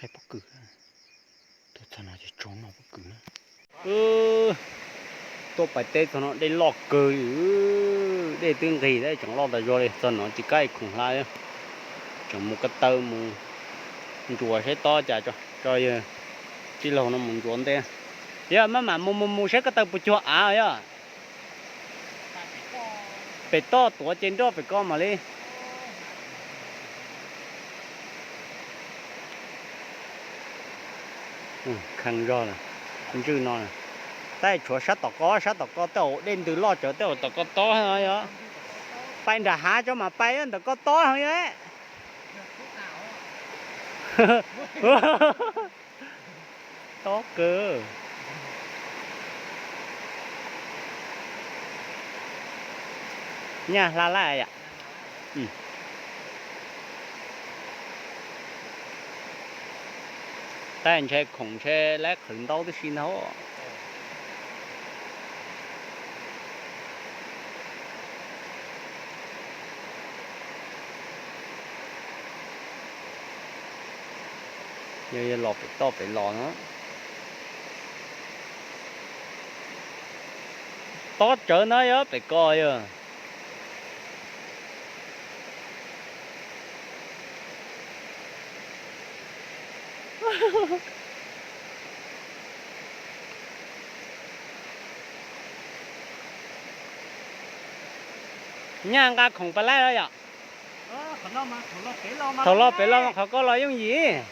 Saib pob kws, tuaj txog no ces tsaug noj pob kws na. Tuaj pais teb txog no dej loj kawg li, dej twb nqig tab tseem loj tas zog li. Txog no ces kab ib khoom hla, tseem mus ko taw mus ntsuas saib tob cas tso, tso yawg tij laug no mus ntsuas ntej. Yog maj mam mus mus mus saib ko taw puas cuag av yog. Pem toj tuav ces nroj pem ko mam li. Kheej zog, ntswj no, tab tshuav sab tom ko, sab tom ko tej zaum dej ntws loj tsawv tej zaum tom ko tob yog. Pais nram hav tso mam pais ntawm ko tob yog. Tob kawg. Nyaj hla laj yom. Tab ntshe khoom ntshe lab qhwv ntaub tib si ntag. Yog los pem toj pem los no. Tob tsawv na yog pem ko yog. Nyaj nqa khoom pas laib los yom? Thaum los pem los qhov ko los yooj yim.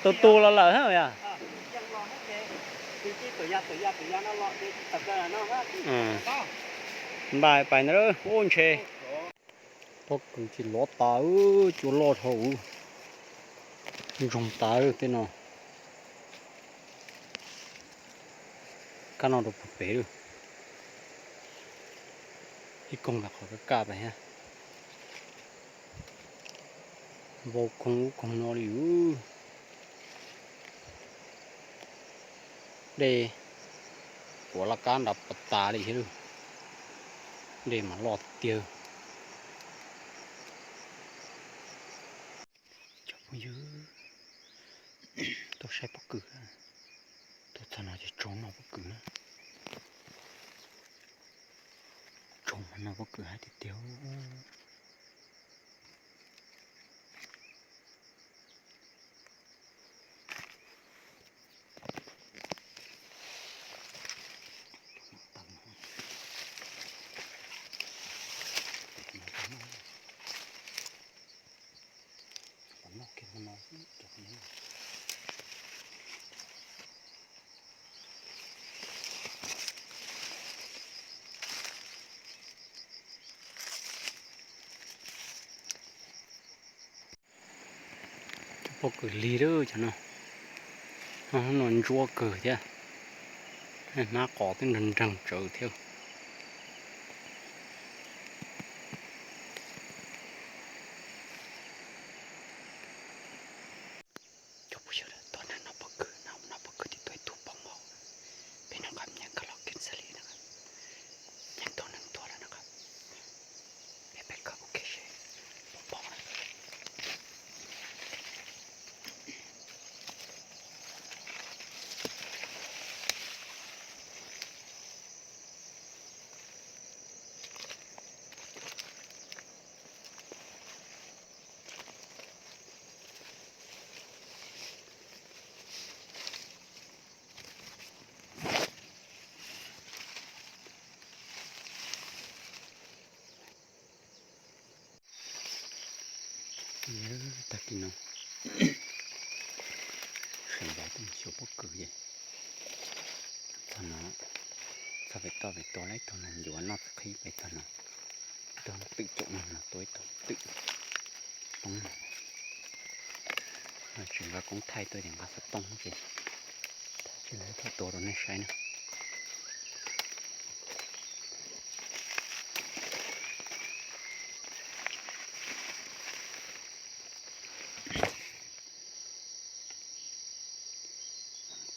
Tus tus los lawm yog. Npaj pais ntawd ub ntshe. Pob kws tsis lov tas, cua loj dhau, ntsoog tas tej no. Kab no rau puag pem lawm. Ib koog ntawm qhov kaj kaj pem thiab. Vau koog ub koog no li. Dej puav laj kab nrad puas tas li thiab. Dej mas loj tiag. Cov phooj ywg, tuaj saib pob kws, tuaj txog no ces tsaug noj pob kws na. Tsaug mas noj pob kws hais tiag tiag. Cov pob kws lig lawm cov no, no ntsuab kawg thiab, hmab qos twb nreeg nreeg tsawv thiab. Cov phooj ywg, tuaj nrog noj pob kws, noj pob kws ces tuaj ib tug poob hauv. Peb noj qab nyeem koj los kev xws li no, nyeem tau neeg tuag lawm no. Peb peb kawg ua ke seb puas poob na. Tag kis no, sawv ntxov tuaj xyuas pob kws ces txog no, txog pem toj pem tua lawm ib tug neeg ncuav noj txiv qhib pem txog no, ib tug twm caum no no tua ib tug twm poob no. Tsis nqa koob thaij tuaj ces nqa xov tooj ces tsis lawv thaij tua rau nej saib na.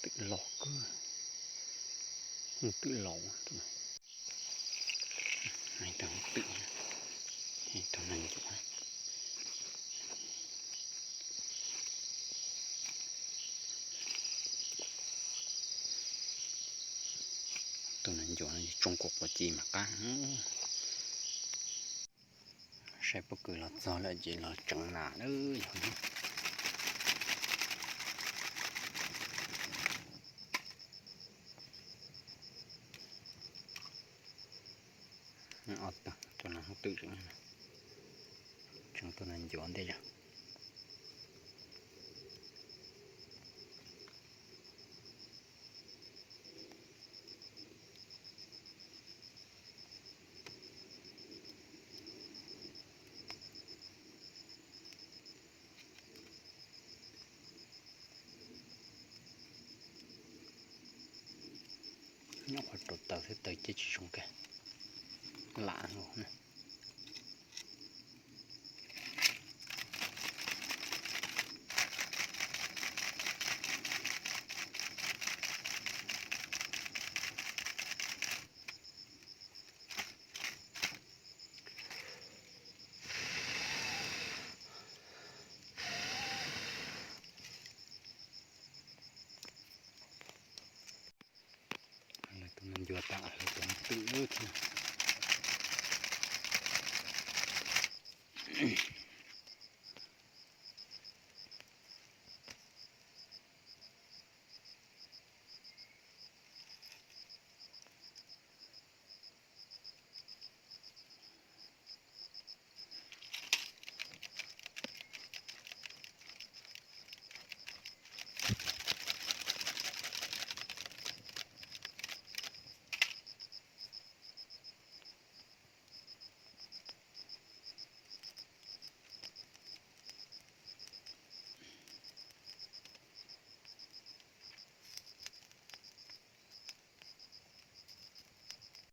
Twm los kawg, twm los, twm, tug neeg ncuav, tug neeg ncuav Tsoo kuv quav ci mas qab. Saib pob kws los txog lawm ces los tseev nas lawm. Ob tug, tus no hoob twm, tseev tus no ncuav ntej yog. Nyob qhov rau taws thiab taws ceb tsis zoo kawg, lam nkaus na. Lawv tus no ncuav tas, lawv tus no twm lawm thiab.